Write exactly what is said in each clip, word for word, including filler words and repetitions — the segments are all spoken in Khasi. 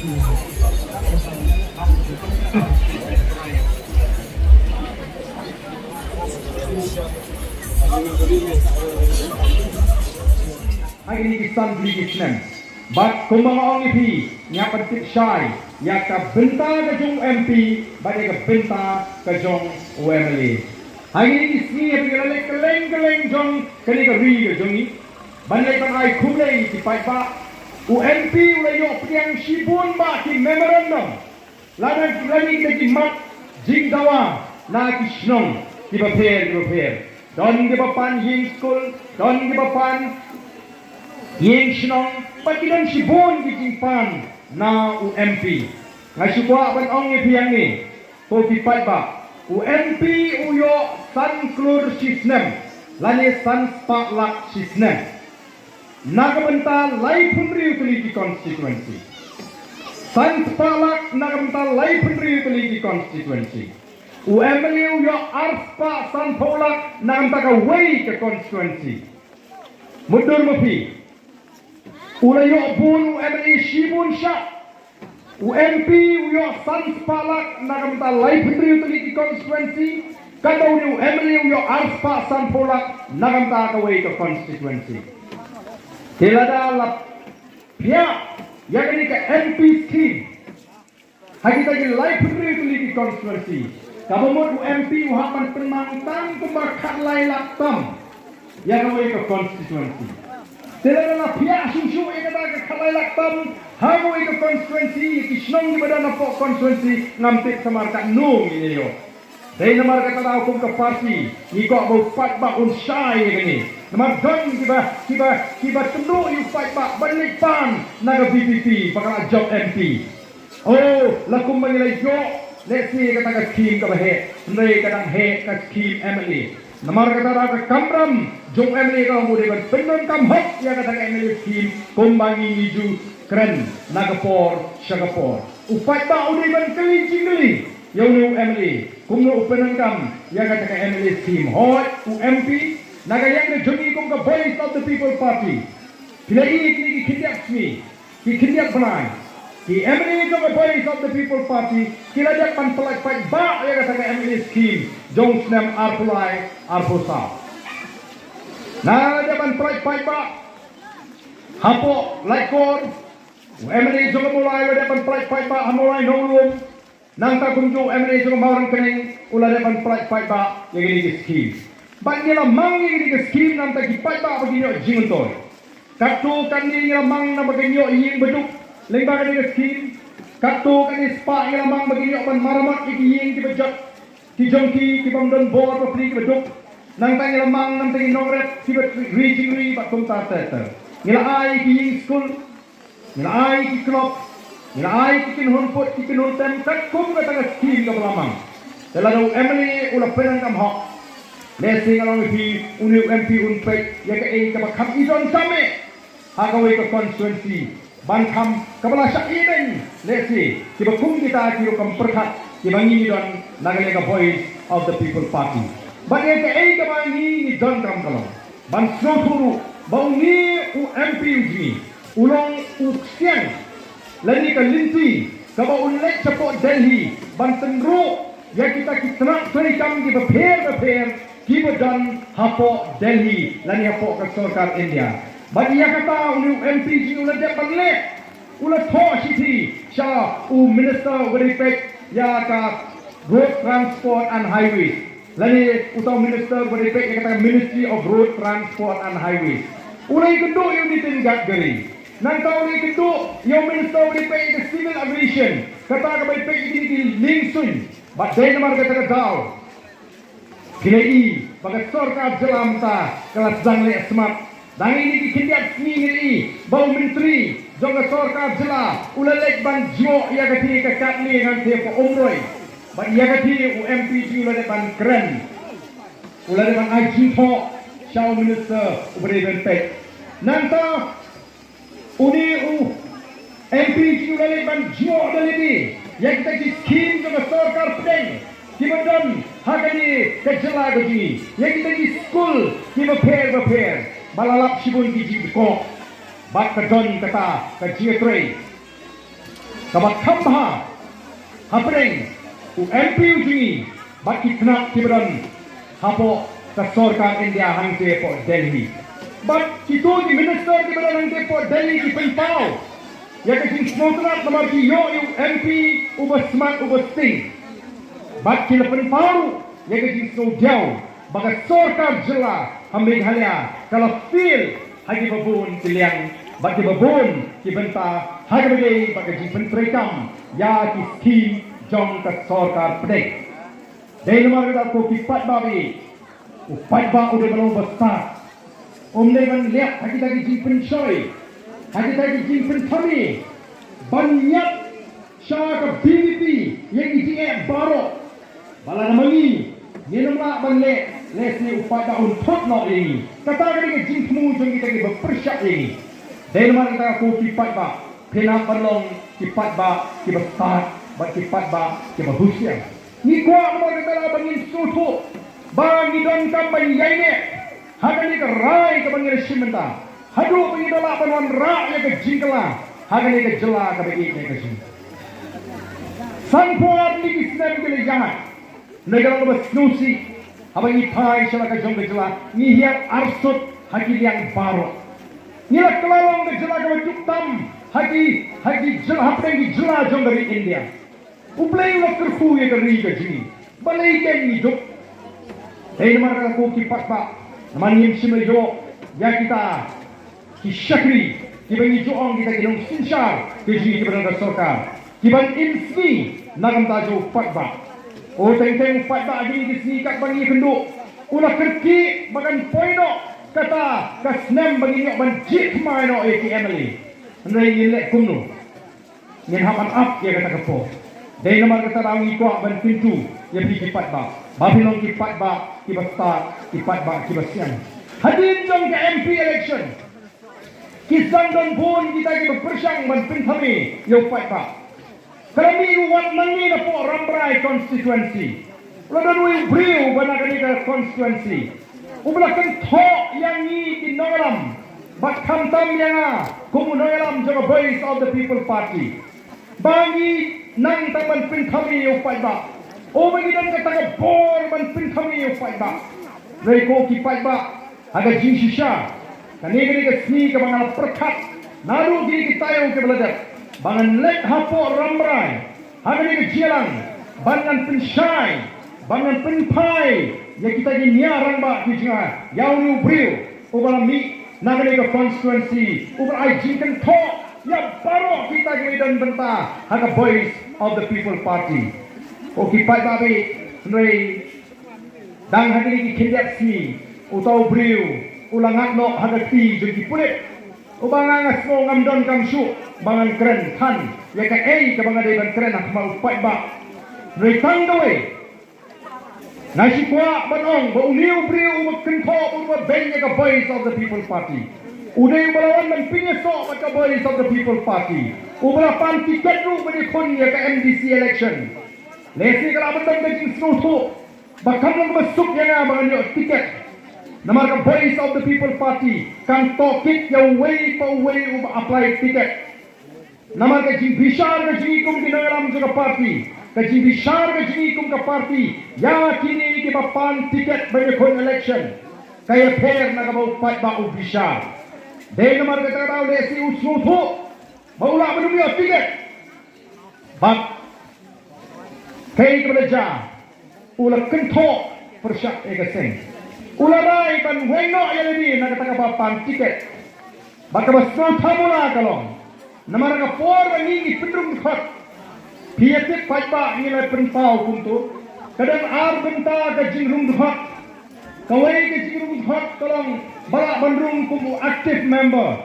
Ha kine ki san tylli ki snem. Bad kumba nga ong ïa phi, ngi hap ban tip shai ïa ka bynta ka jong u M P bad ïa ka bynta ka jong u M L A. Ha kine ki sngi haba ngi la leit kylleng kylleng jong kane ka ri ka jong ngi ban leit ban ai khublei ïa ki paidbah, u M P u la ïoh pdiang shibun bah ki memorandum. Lada, lada ki mat jingdawa na ki shnong kiba pher kiba pher. Don kiba pan ïing skul, don kiba pan ïing shnong, bad ki don shibun ki jingpan na u M P. Nga shu kwah ban ong ïa phi hangne, ko ki paidbah, u M P u ïoh san klur shi snem lane san spah lak shi snem. Na ka bynta laiphew hynriew tylli ki constituency. San spah lak na ka bynta laiphew hynriew tylli ki constituency. U M L A u ïoh ar spah sanphew lak na ka bynta kawei ka constituency. Mutdur ma phi. U la ïoh bun u M L A shibun shah. U M P u ïoh san spah lak na ka bynta laiphew hynriew tylli ki constituency, katba une u M L A u ïoh ar spah sanphew lak na ka bynta kawei ka constituency. Te lada la phiah ïa kane ka M P scheme ha kita ki laiphew hynriew tylli ki constituency, kaba mut u M P u hap ban pynmang tang kumba khatlai lak tam ïa kawei ka constituency. Te lada la phiah shuh shuh ïa kata ka khatlai lak tam ha kawei ka constituency, ïa ki shnong kiba don hapoh constituency, ngam tip samar katno ngin ïoh. Dei namar kata daw kum ka party ngi kwah ba u paidbah un shai ïa kane. Namar don kiba, kiba, kiba tynduh ïa u paidbah ban leit pan na ka V P P ba ka la jop M P. Oh, la kumba ngi la ïoh lehse kata ka scheme kaba heh, hynrei ka dang heh ka scheme M L A. Namar kata da ka kamram jong M L A ka long u dei ban pyndonkam hok ïa kata ka M L A scheme kumba ngi ngi ju kren na ka por sha ka por. U paidbah u dei ban kylli jingkylli ïa une u M L A kumno u pyndonkam ïa kata ka M L A scheme. Hooid, u M P na ka liang ka jong ngi kum ka Voice of the People Party, phi la i kine ki khyndiat sngi, ki khyndiat bnai, ki M L A jong ka Voice of the People Party ki la dep ban pyllait paidbah ïa kata ka M L A scheme jong u snem arphew lai arphew saw. Na la dep ban pyllait paidbah hapoh Laitkor, u M L A jong ka Mawlai u la dep ban pyllait paidbah ha Mawlai Nonglum. Nangta kumjuh u M L A jong ka Mawryngkneng u la dep ban pyllait paidbah ïa kine ki scheme. Bad ngi la mang ïa kine ki scheme namar ki paidbah ba kin ïoh jingmyntoi. Katto katne ngi la mang namar ba kin ïoh ïing baduk lyngba kane ka scheme. Katto katne spah ngi la mang ba kin ïoh ban maramat ïa ki ïing kiba jot ki jong ki, ki bym don bor bapli kiba duk. Nangta ngi la mang namar ki nongrep kiba ri jingri bad kumta ter ter. Ngi la ai ïa ki ïing skul, ngi la ai ki club, ngi la ai ki kynhun put, ki kynhun tem, katkum kata ka scheme kaba la mang. Te lada u M L A u la pyndonkam hok, lehse nga la ong ïa phi, une u M P un peit ïa kaei kaba kham i donkam eh ha kawei ka constituency ban kham kaba la shah ïehnoh, lehse kiba kum kita ki rukom pyrkhat kiba ngi ngi don na ka liang ka Voice of the People Party. Bad ïa kaei kaba ngi ngi donkam ka long ban sngewthuh ruh ba une u M P u jong ngi u long u ksiang lane ka lynti kaba un leit shapoh Delhi ban tynruh ïa kita ki tnat treikam kiba pher bapher kiba don hapoh Delhi lane hapoh ka sorkar India. Bad ïa kata une u M P jong ngi u la dep ban leh, u la thoh shithi sha u minister uba dei peit ïa ka Road Transport and Highways. Lane uta u minister uba dei peit ïa kata ka Ministry of Road Transport and Highways. U la ïakynduh ïa u Nitin Gadkari. Nangta u la ïakynduh ïa u minister uba dei peit ïa ka Civil Aviation, kata kaba dei peit ïa kine ki liengsuiñ. Bad dei namar kata ka daw, phi la i ba ka sorkar jylla mynta ka la sdang leh smat. Dang ine ki khyndiat sngi ngi la i ba u myntri jong ka sorkar jylla u la leit ban jngoh ïa kata ka Kathleng hangta ha Umroi. Bad ïa kata u M P jong ngi u la dep ban kren, u la dep ban ai jingthoh sha u minister uba dei ban peit. Nangta une u M P jong ngi u la leit ban jngoh da lade ïa kita ki scheme jong ka sorkar pdeng kiba don ha kane ka jylla ka jong ngi, ïa kita ki skul kiba pher bapher. Ba la lap shibun ki jingdkoh bad ka don kata ka jingïatrei. kaba kham bha hapdeng u M P u jong ngi bad ki tnat kiba don hapoh ka sorkar India hangtei hapoh Delhi. Bad kito ki minister kiba don hangtei hapoh Delhi ki pynpaw ïa ka jingsngewtynnat namar ki ïoh ïa u M P uba smat uba sting. Bad ki la pynpaw ïa ka jingsngewdiaw ba ka sorkar jylla ha Meghalaya ka la fail ha kiba bun ki liang bad kiba bun ki bynta ha kaba ïadei bad ka jingpyntreikam ïa ki skim jong ka sorkar pdeng. Dei namar kata ko ki paidbah, u paidbah u dei ban long ba stad. Um dei ban leh ha kita ki jingpynshoi, ha kita ki jingpynthame ban ïap sha ka B B P ïa ki jingeh baroh. Ba lada ma ngi ngin ym lah ban leh, lehse u paidbah un thut noh ïa ngi. Kata ka dei ka jingthmu jong kita kiba pyrshah ïa ngi. Dei namar kata ko ki paidbah, phin hap ban long ki paidbah kiba stad bad ki paidbah kiba husiar. Ngi kwah namar kata ba ngin sngewthuh ba ngi donkam ban ïaineh ha kane ka rai kaba ngi la shim mynta haduh ba ngi da lah ban wanrah ïa ka jingkylla ha kane ka jylla kaba ïeit ka jong ngi. Sanphew ar tylli ki snem ki la ïaid. Ngi la long ba sngewsih haba ngi phai sha la ka jong ka jylla, ngi hiar arsut ha ki liang baroh. Ngi la kylla long ka jylla kaba duk tam ha ki, ha ki jylla hapdeng ki jylla jong ka ri India. U Blei u la kyrkhu ïa ka ri ka jong ngi. Balei kein ngi duk? Hei namar kata ko ki paidbah, namar ngim shym la ïoh ïa kita ki shakri kiba ngi ju ong kita ki nongsynshar ka jong ngi kiba don ka sorkar kiban im sngi na ka bynta jong u paidbah. O teng teng u paidbah ha kine ki sngi katba ngi ïakynduh u la kyrkieh ba kan poi noh kata ka snem ba ngin ïoh ban jied thymmai noh ïa ki M L A. Hynrei ngin leh kumno? Ngin hap ban ap ïa kata ka por. Dei namar kata daw ngi kwah ban kyntu ïa phi ki paidbah ba phin long ki paidbah kiba stad, ki paidbah kiba sian. Hadien jong ka M P election ki sdang don bun kita kiba pyrshang ban pynthame ïa u paidbah. Ka la mih ruh wat nangne napoh Rambrai constituency. La don uwei u briew ba na kane ka constituency uba la kynthoh ïa ngi ki nongïalam bad khamtam ïa nga kum u nongïalam jong ka Voice of the People Party ba ngi nang tang ban pynthame ïa u paidbah. O ba ngi don kata ka bor ban pynthame ïa u paidbah. Hynrei ko ki paidbah, ha ka jingshisha kane ka dei ka sngi kaba nga la pyrkhat naduh kine ki taïew kiba la dep ba ngan leit hapoh Rambrai ha kane ka jingïalang ban ngan pynshai, ban ngan pynphai ïa kita ki nia rangbah ki jong nga, ïa une u briew uba la mih na kane ka constituency uba la ai jingkynthoh ïa baroh kita kiba don bynta ha ka Voice of the People Party. Ko ki paidbah, hynrei dang ha kine ki khyndiat sngi uta u briew u la ngat noh ha ka kti jong ki pulit. Uba nga, nga sngew ngam donkam shuh ba ngan kren than ïa kaei kaba nga dei ban kren ha khmat u paidbah. Hynrei tang kawei nga shu kwah ban ong ba une u briew uba kynthoh, uba beiñ ïa ka Voice of the People Party, u dei uba la wan ban pynïasoh bad ka Voice of the People Party, uba la pan tiket ruh ban ïakhun ïa ka M D C election. Lehse ka lah ban don ka jingsngewthuh ba kam long kaba suk ïa nga ba ngan ïoh tiket. Namar ka Voice of the People Party kan tohkit ïa uwei pa uwei uba apply tiket. Namar ka jingbishar ka jong ngi kum ki nongïalam jong ka party, ka jingbishar ka jong ngi kum ka party ïa kine kiba pan tiket ban ïakhun election ka ïapher na kaba u paidbah u bishar. Dei namar kata ka daw lehse u sngewthuh ba u lah ban ym ïoh tiket. Bad kaei kaba la jia, u la kynthoh pyrshah ïa ka seng. U la rai ban weng noh ïa lade na kata kaba pan tiket. Bad kaba sngewthuh mula ka long, namar ka por ba ngi ngi pynrung dkhot, phi ïa tip paidbah, ngi la pynpaw kumto. Ka don ar bynta ka jingrung dkhot. Kawei ka jingrung dkhot ka long ba lah ban rung kum u active member.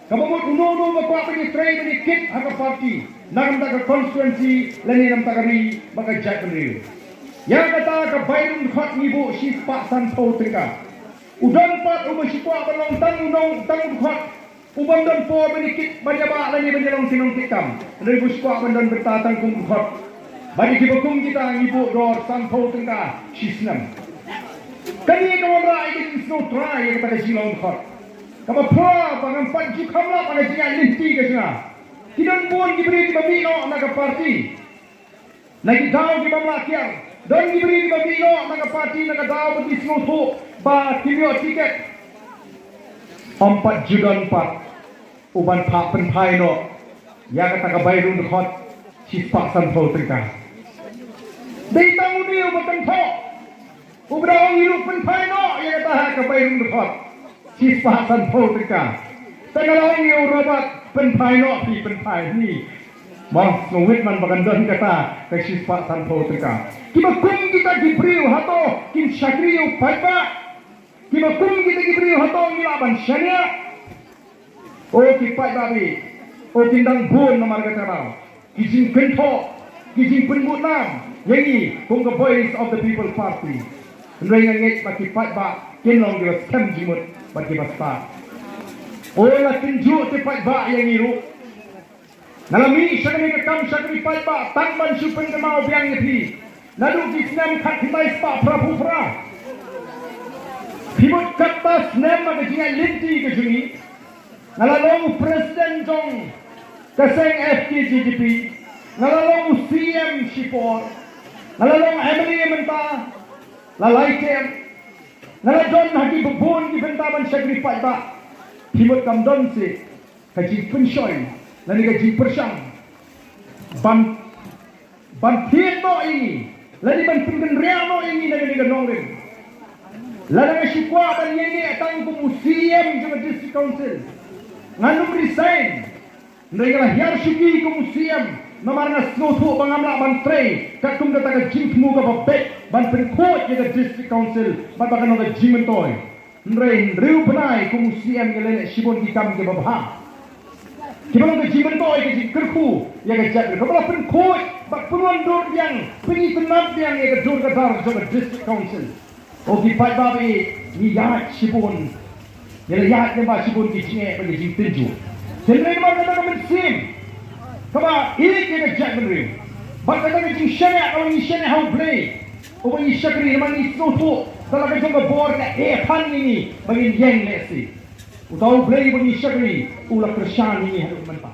Kaba mut uno uno ba kwah ban ïatrei ban ïakit ha ka party na ka bynta ka constituency lane na ka bynta ka ri bad ka jaitbynriew. Ïa kata ka bai rung dkhot ngi buh shispah sanphew tyngka. U don pat uba shu kwah ban long tang u nong, tang u dkhot, u bym don por ban ïakit ban ïabah lane ban ïalong ki nongkitkam. Hynrei uba shu kwah ban don bynta tang kum u dkhot. Bad ïa kiba kum kita ngi buh dor sanphew tyngka shi snem. Kane ka wanrah ïa ka jingsngewthuh ïa kata ka jinglong dkhot. Kaba pura ba ngam pat ju kham lap ha ka jingïaid lynti ka jong nga. Ki don bun ki briew kiba mih noh na ka party na ki daw kiba ym lah kiar. Don ki briew kiba mih noh na ka party na ka daw ba ki sngewthuh ba kim ïoh tiket. Ym pat ju don pat u ban phah pynphai noh ïa kata ka bai rung dkhot shispah sanphew tyngka. Dei tang une uba kynthoh, uba da ong ïa u pynphai noh ïa kata ha ka bai rung dkhot shispah sanphew tyngka. Te nga la ong ïa u Robert, pynphai noh phi, pynphai hi. Mo, sngewbha man ba kan don kata ka shispah sanphew tyngka. Kiba kum kita ki briew hato kin shakri ïa u paidbah? Kiba kum kita ki briew hato ngi lah ban shaniah? O ki paidbah, o kin dang bun namar kata ka daw ki jingkynthoh, ki jingpynbud nam ïa ngi kum ka Voice of the People Party. Hynrei nga ngeit ba ki paidbah kin long kiba skhem jingmut bad kiba stad. O la kynjuh ki paidbah ïa ngi ruh. Nga la mih sha kane ka kam shakri paidbah tang ban shu pynkynmaw biang ïa phi. Naduh ki snem khatkhyndai spah phraphew phra, phi mut katba snem ha ka jingïaid lynti ka jong ngi. Nga la long u president jong ka seng F K J G P. Nga la long u C M shipor. Nga la long M L A mynta la lai term. Nga la don ha ki bun ki bynta ban shakri paidbah. Phi mut kam don shuh ka jingpynshoi lane ka jingpyrshang ban ban thied noh ïa ngi lane ban pynkynriah noh ïa ngi na kane ka nongrim. Lada nga shu kwah ban ïaineh tang kum u C M jong ka District Council, ngan ym resign. Hynrei nga la hiar shuki kum u C M namar nga sngewthuh ba ngam lah ban trei katkum kata ka jingthmu kaba beit ban pynkhuid ïa ka District Council bad ba kan long ka jingmyntoi. Hynrei hynriew bnai kum u C M nga la leh shibun ki kam kiba bha kiba long ka jingmyntoi, ka jingkyrkhu ïa ka jaitbynriew, kaba la pynkhuid bad pynwandur biang, pynitynnad biang ïa ka dur ka dar jong ka District Council. O ki paidbah, ngi ïaid shibun, ngi la ïaid lyngba shibun ki jingeh bad ki jingtynjuh. Hynrei namar kata ka mynsiem kaba ïeit ïa ka jaitbynriew bad kata ka jingshaniah kaba ngi shaniah ha U Blei uba ngi shakri, namar ngi sngewthuh da la ka jong ka bor ka eh phan ïa ngi ba ngin ïeng lehse. Uta U Blei uba ngi shakri u la kyrshan ïa ngi haduh mynta.